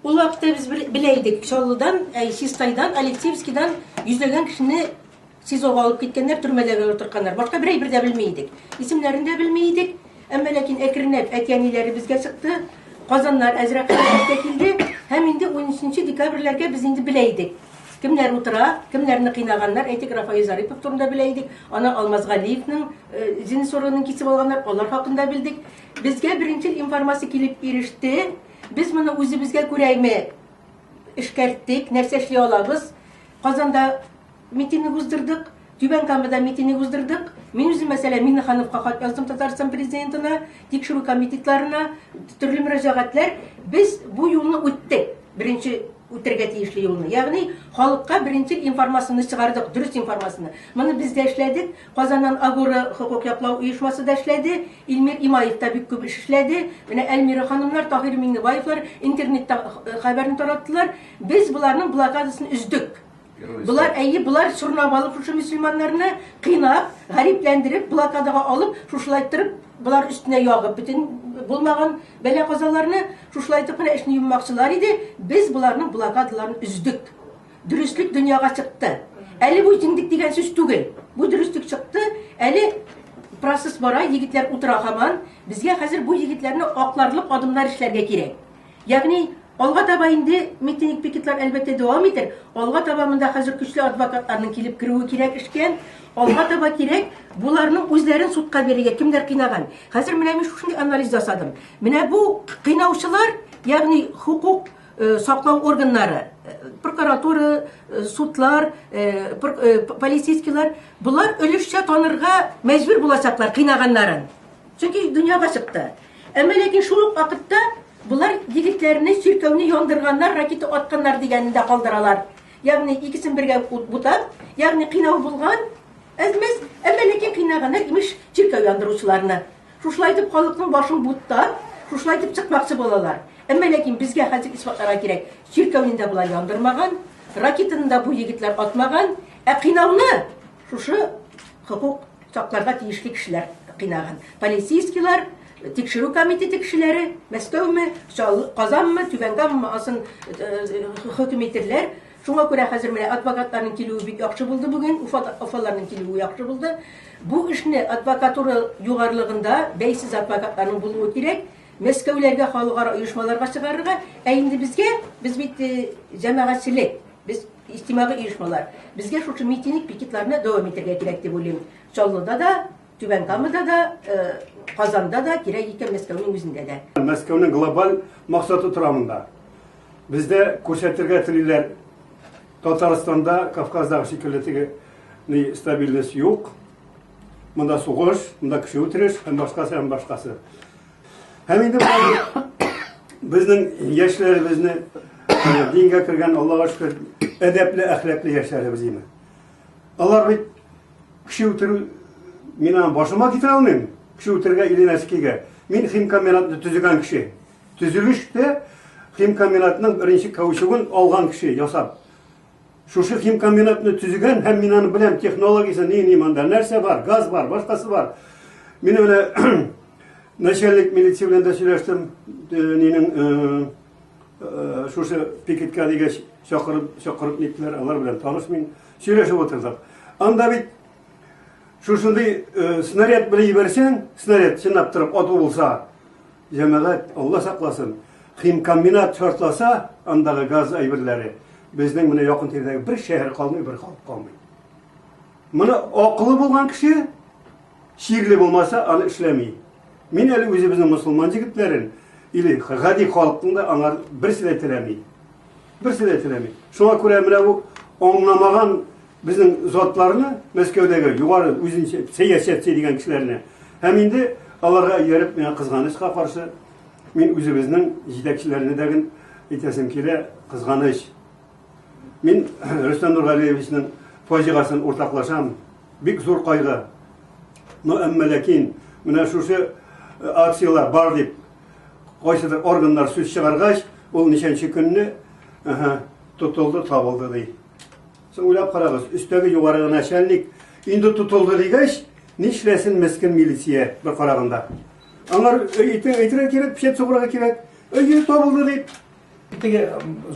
Ул вакытта без белә идек, Чаллыдан, әй, Чистайдан, Алексеевскидан йөзләгән кешене СИЗОга алып киткәннәр, төрмәләргә утыртканнар. Башка бер әйбер дә белми идек. Исемнәрен дә белми идек. Әмма ләкин әкренләп әти-әниләре безгә чыкты. Казаннар әзрәк хәрәкәткә килде. Һәм инде 13 декабрьләргә без инде белә идек. Кемнәр утыра, кемнәрне кыйнаганнар, әйтик, Рафаэль Зарипов турында белә идек. Аны Алмаз Галиевның җенес органын кисеп алганнар, алар хакында белдек. Безгә беренчел информация килеп иреште. Без моны үзебезгә күрәме эшкәрттек, нәрсә эшли алабыз. Казанда митинг уздырдык, Түбән Камада митинг уздырдык. Мин үзем, мәсәлән, Миңнехановка хат яздым Татарстан президентына, тикшерү комитетларына, төрле мөрәҗәгатьләр. Без бу юлны үттек. Беренче үтәргә тиешле юлны. Ягъни халыкка беренче информацияне чыгардык, дөрес информацияне. Моны без дә эшләдек. Казаннан Агора хокук яклау оешмасы да эшләде, Илмир Имаев та бик күп эш эшләде. Менә Әлмира ханымнар, Таһир Миңнебаевлар интернетта хәбәрне тараттылар. Без боларның блокадасын өздек. Болар, әйе, болар чорнап алып шушы мөселманнарны кыйнап, гарипләндереп, блокадага алып, шушылайттырып, болар өстенә ягып, бөтен булмаган бәла-казаларны шушылайтып кына эшне йоммакчылар иде. Без боларның блокадаларын өздек. Дөреслек дөньяга чыкты. Әле бу җиңдек дигән сүз түгел. Бу дөреслек чыкты. Әле процесс бара, егетләр утыра һаман. Безгә хәзер бу егетләрне акларлык адымнар эшләргә кирәк. Ягъни алга таба инде митинг пикетлар әлбәттә дәвам итер. Алга таба монда хәзер көчле адвокатларның килеп керүе кирәк эшкә. Алга таба кирәк буларның үзләрен судка бирергә, кемнәр кыйнаган. Хәзер менә мин шушындый анализ ясадым. Менә бу кыйнаучылар, ягъни хукук саклау органнары, прокуратура, судлар, полицейскийлар, болар өлешчә танырга мәҗбүр булачаклар кыйнаганнарын. Чөнки дөньяга чыкты. Әмма ләкин шул ук вакытта болар егетләрне, чиркәүне яндырганнар, ракета атканнар дигәнен дә калдыралар. Ягъни икесен бергә бутап, ягъни кыйнау булган, әзмәз, әмма ләкин кыйнаганнар, имеш, чиркәү яндыручыларны. Шушылай итеп халыкның башын бутап, шушылай итеп чыкмакчы булалар. Әмма ләкин безгә хәзер исбатларга кирәк. Чиркәүне дә болар яндырмаган, ракетаны да бу егетләр атмаган, ә кыйнауны шушы хокук сакларга тиешле кешеләр кыйнаган. Полицейскийлар, тикшерү комитеты кешеләре, Мәскәүме, Казанмы, Түбән Камамы, асын хөкем итерләр. Шуңа күрә хәзер менә адвокатларның килүе бик яхшы булды бүген, Уфа, Уфаларның килүе яхшы булды. Бу эшне адвокатура югарылыгында бәйсез адвокатларның булуы кирәк. Мәскәүләргә, халыкара оешмаларга чыгарырга, ә инде безгә, без бит җәмәгатьчелек, без иҗтимагый оешмалар, безгә шушы митинг, пикетларны дәвам итәргә кирәк дип уйлыйм. Чаллыда да, Түбән Камада да, Казанда да, кирәк икән Мәскәүнең үзендә дә. Мәскәүнең глобаль максаты тора монда. Бездә күрсәтергә телиләр, Татарстанда Кавказдагы шикелле теге ни стабильность юк. Монда сугыш, монда кеше үтереш һәм башкасы һәм башкасы. Һәм инде безнең яшьләребезне дингә кергән, Аллага шөкер, әдәпле, әхлаклы яшьләребез име. Алар бит кеше үтерү мин аны башыма китерә алмыйм. Кеше үтерергә или нәскигә. Мин химкомбинатны төзегән кеше. Төзелештә химкомбинатның беренче каучугын алган кеше ясап. Шушы химкомбинатны төзегән һәм мин аны беләм, технологиясе ни, ни монда, нәрсә бар, газ бар, башкасы бар. Мин менә начальник милиция белән дә сөйләштем, нинең шушы пикетка дигәч чакырып, чакырып ниттеләр, алар белән таныш мин, сөйләшеп утырдык. Анда бит шушындый снаряд белән җибәрсәң, снаряд чынлап торып ату булса, Җәмәгать, Алла сакласын, химкомбинат шартласа, андагы газ әйберләре, безнең менә якын тирәдәге бер шәһәр калмый, бер халык калмый. Моны акылы булган кеше, чирле булмаса, аны эшләми. Мин әле үзебезнең мусульман җегетләрен или гади халыкның да аңар берсе дә теләми. Берсе дә теләми. Шуңа күрә менә бу аңламаган Безнең затларны, Мәскәүдәге югары үзенчә сәясәтче дигән кешеләрне һәм инде аларга ияреп, миңа кызганычка каршы, мин үзебезнең җитәкчеләрне дә ген әйтәсем килә, кызганыч. Мин Рөстәм Нургалиевичның фаҗигасын уртаклашам. Бик зур кайгы. Но әмма ләкин менә шушы акцияләр бар дип кайсыдыр органнар сүз чыгаргач, ул ничәнче көнне тотылды, табылды ди. Соң уйлап карагыз, өстәге югарыгы начальник инде тотылды дигәч, нишләсен мескен милиция бер караганда. Аңар әйтергә кирәк, печать сугырга кирәк. Өе табылды дип. теге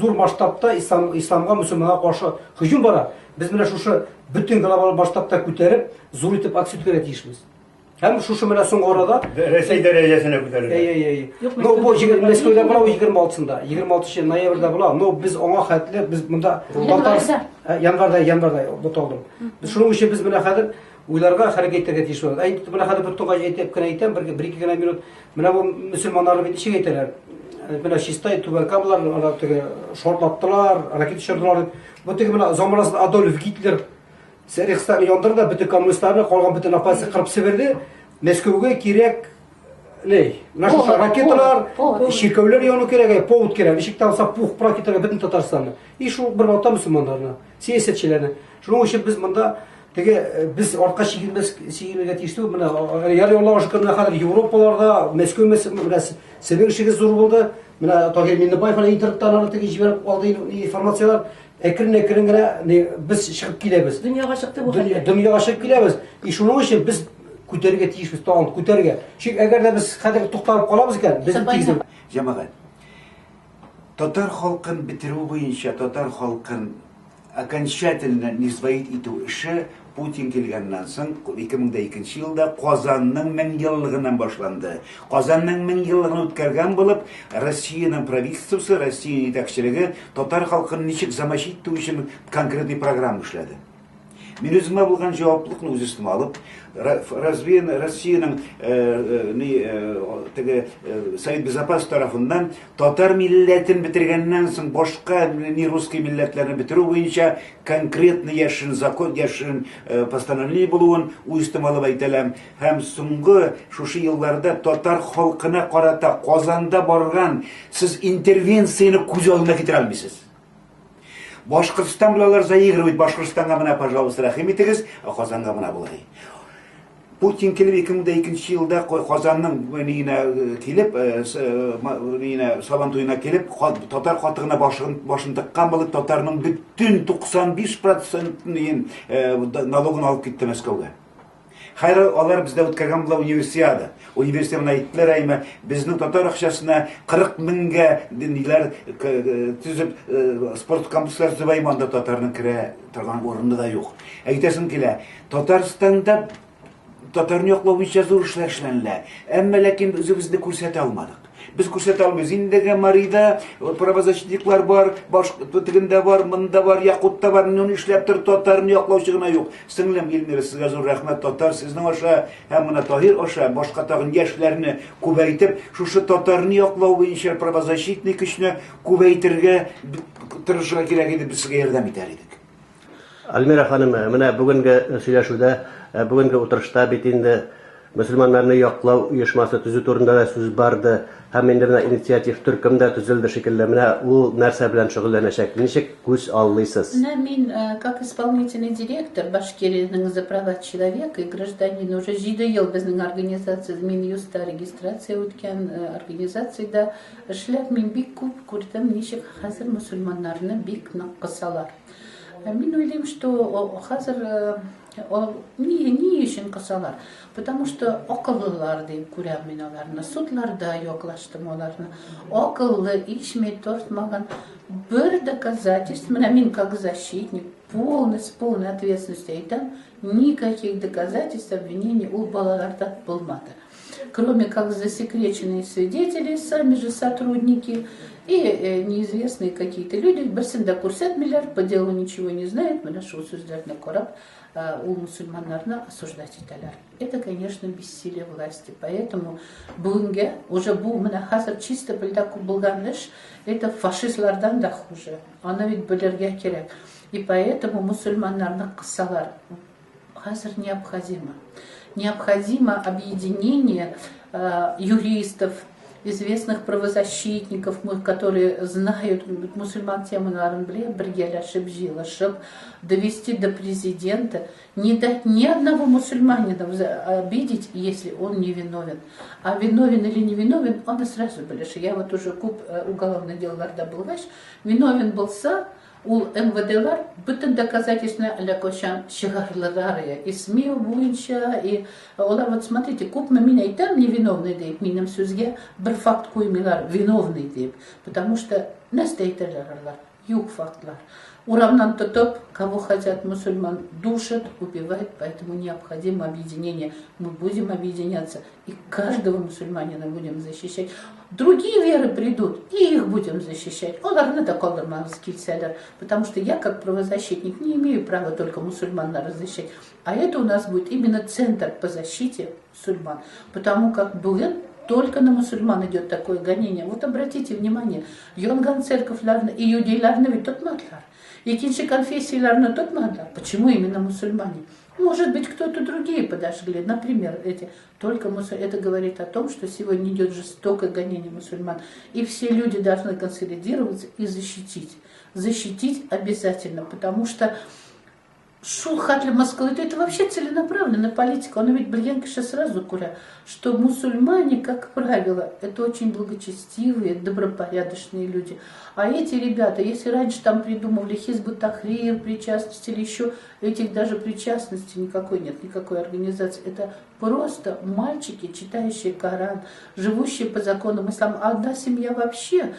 зур масштабта ислам исламга мөселманга каршы һөҗүм бара. Без менә шушы бөтен глобаль масштабта күтәреп, зур итеп акция үткәрергә тиешбез. Һәм шушы менә соңгы арада Рәсәй дәрәҗәсенә күтәрелә. Әй, әй, әй. Ну, бу Мәскәүдә була, 26-сында. 26 ноябрьдә була. Но без аңа хәтле, без монда Январьда. Январьда, январьда буталдым. Без шуның өчен без менә хәзер уйларга, хәрәкәт итәргә тиеш булабыз. Әй, менә хәзер бер тугач әйтеп кенә әйтәм, бер бер ике генә минут. Менә бу мөселманнарны бит ничек әйтәләр? Менә Чистай, Түбән Камалар, алар теге шартлаттылар, ракета очырдылар дип. Бу теге менә заманасында Адольф Гитлер Рейхстагны яндырды да, бөтен коммунистларны, калган бөтен оппозиция кырып себерде. Мәскәүгә кирәк ни? Менә шушы ракеталар, чиркәүләр яну кирәк, повод кирәк. Ничек тә булса пух прах итәргә бөтен Татарстанны. И шул бер вакытта мөселманнарны, сәясәтчеләрне. Шуның өчен без монда теге без артка чигенмәс чигенергә тиеш түгел. Менә ярый Аллага шөкер, менә хәзер Европаларда, Мәскәү менә сезнең эшегез зур булды. Менә Таһир Миннебаев әле интернеттан аны теге җибәреп алды информацияләр. Әкрен-әкрен генә без чыгып киләбез. Дөньяга чыкты бу хәлләр. Дөньяга чыгып киләбез. И шуның өчен без күтәрергә тиешбез, тагын күтәрергә. Чөнки әгәр дә без хәзер тукталып калабыз икән, без тиз Җәмәгать, татар халкын бетерү буенча, татар халкын окончательно низвоить итү эше Путин килгәннән соң, 2002 елда Казанның 1000 еллыгыннан башланды. Казанның 1000 еллыгын үткәргән булып, Россиянең правительствосы, Россия җитәкчелеге татар халкын ничек замочить итү өчен конкретный программа эшләде. Мин үземә булган җаваплылыкны үз өстемә алып, Россиянең ни теге Совет Безопасности тарафыннан татар милләтен бетергәннән соң башка не русский милләтләрне бетерү буенча конкретный яшерен закон, яшерен постановление булуын үз өстемә алып әйтәләм. Һәм соңгы шушы елларда татар халкына карата Казанда барган сез интервенцияне күз алдына китерә алмыйсыз. Башкортстан белән алар заигрывает. Башкортстанга менә, пожалуйста, рәхим итегез, ә Казанга менә болай. Путин килеп 2002 елда Казанның ниенә килеп, ниенә Сабан туена килеп, татар катыгына башын башын тыккан булып, татарның бөтен 95% ниен налогын алып китте Мәскәүгә. Хәер, алар бездә үткәргән була универсиада. Универсиаданы әйттеләр, әйме, безнең татар акчасына 40 меңгә ниләр төзеп, спорт комплекслар төзеп, әйме, анда татарның керә торган урыны да юк. Әйтәсем килә, Татарстанда татарны яклау буенча зур эшләр эшләнелә. Әмма ләкин үзебезне күрсәтә алмадык. Без күрсәтә алмыйбыз. Инде Марида правозащитниклар бар, баш тегендә бар, монда бар, Якутта бар, ну нишләптер татарны яклаучы гына юк. Сеңлем Эльмира, сезгә зур рәхмәт, татар сезнең аша һәм менә Таһир аша башка тагын яшьләрне күбәйтеп, шушы татарны яклау буенча правозащитный көчне күбәйтергә тырышырга кирәк иде, без сезгә ярдәм итәр идек. Альмира ханым, менә бүгенге сөйләшүдә, бүгенге утырышта бит инде мөселманнарны яклау оешмасы төзү турында да сүз барды һәм инде менә инициатив төркем дә төзелде шикелле. Менә ул нәрсә белән шөгыльләнәчәк? Ничек күз аллыйсыз? Менә мин, как исполнительный директор Башкириянең За права человека и гражданина уже җиде ел безнең организация Минюстта регистрация үткән организациядә эшләп, мин бик күп күрдем, ничек хәзер мөселманнарны бик нык кысалар. Мин уйлыйм, что хәзер ни, ни өчен кысалар? Потому что акыллылар дип күрәм мин аларны. Судларда яклаштым аларны. Акыллы, ичми, тартмаган бер доказательств, менә мин как защитник, полный, с полной ответственностью әйтәм, никаких доказательств обвинений ул балаларда булмады. Кроме как засекреченные свидетели, сами же сотрудники и неизвестные какие-то люди, берсен дә күрсәтмиләр, по делу ничего не знают, менә шул сүзләрне карап, ул мусульманнарны осуждать итәләр. Это, конечно, бессилие власти. Поэтому бүгенгә уже бу менә хәзер чисто белдә күп булган эш, это фашистлардан да хуже. Аны бит белергә кирәк. И поэтому мусульманнарны кысалар. Хәзер необходимо. Необходимо объединение юристов, известных правозащитников, которые знают мусульман темаларын белә, бергәләшеп, җыелышып, довести до президента, не дать ни одного мусульманина обидеть, если он не виновен. А виновен или не виновен, он и сразу белеш. Я вот уже күп уголовный делоларда булгач, виновен булса, ул МВДлар бөтен доказательствоны әллә кайчан чыгардылар и СМИ буенча, и алар вот смотрите, күпме мин әйтәм невиновный дип, минем сүзгә бер факт куймыйлар виновный дип, потому что Нәрсә әйтәләр алар? Юк фактлар. Урамнан тотып, кого хотят мусульман, душат, убивают, поэтому необходимо объединение. Мы будем объединяться и каждого мусульманина будем защищать. Другие веры придут, и их будем защищать. Аларны да калдырмабыз килсәләр, потому что я, как правозащитник, не имею права только мусульман защищать. А это у нас будет именно центр по защите мусульман. Потому как бүген только на мусульман идет такое гонение. Вот обратите внимание, янган церковьләрне, иудейларны ведь тотмадылар. Икенче конфессияләрне тотмадылар. Почему именно мусульмане? Может быть, кто-то другие подожгли. Например, эти. Только мусуль... Это говорит о том, что сегодня идет жестокое гонение мусульман. И все люди должны консолидироваться и защитить. Защитить обязательно, потому что шул хәтле Москвы, это вообще целенаправленная политика. Аны ведь белгән кеше сразу күрә, что мусульмане, как правило, это очень благочестивые, добропорядочные люди. А эти ребята, если раньше там придумывали Хизбут Тахрир, причастность или еще, этих даже причастности никакой нет, никакой организации. Это просто мальчики, читающие Коран, живущие по законам ислама. А одна семья вообще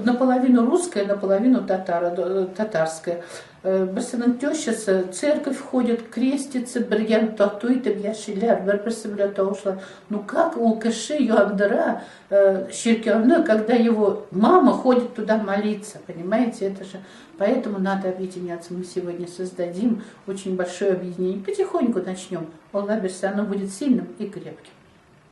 наполовину русская, наполовину татарская. Берсенең тещасы церковь ходит, крестится, бергә тату итеп яшиләр, бер-берсе белән тавышлар. Ну как ул кеше яндыра чиркәүне, когда его мама ходит туда молиться, понимаете, это же... Поэтому надо объединяться. Мы сегодня создадим очень большое объединение. Потихоньку начнем. Алла бирсә, оно будет сильным и крепким.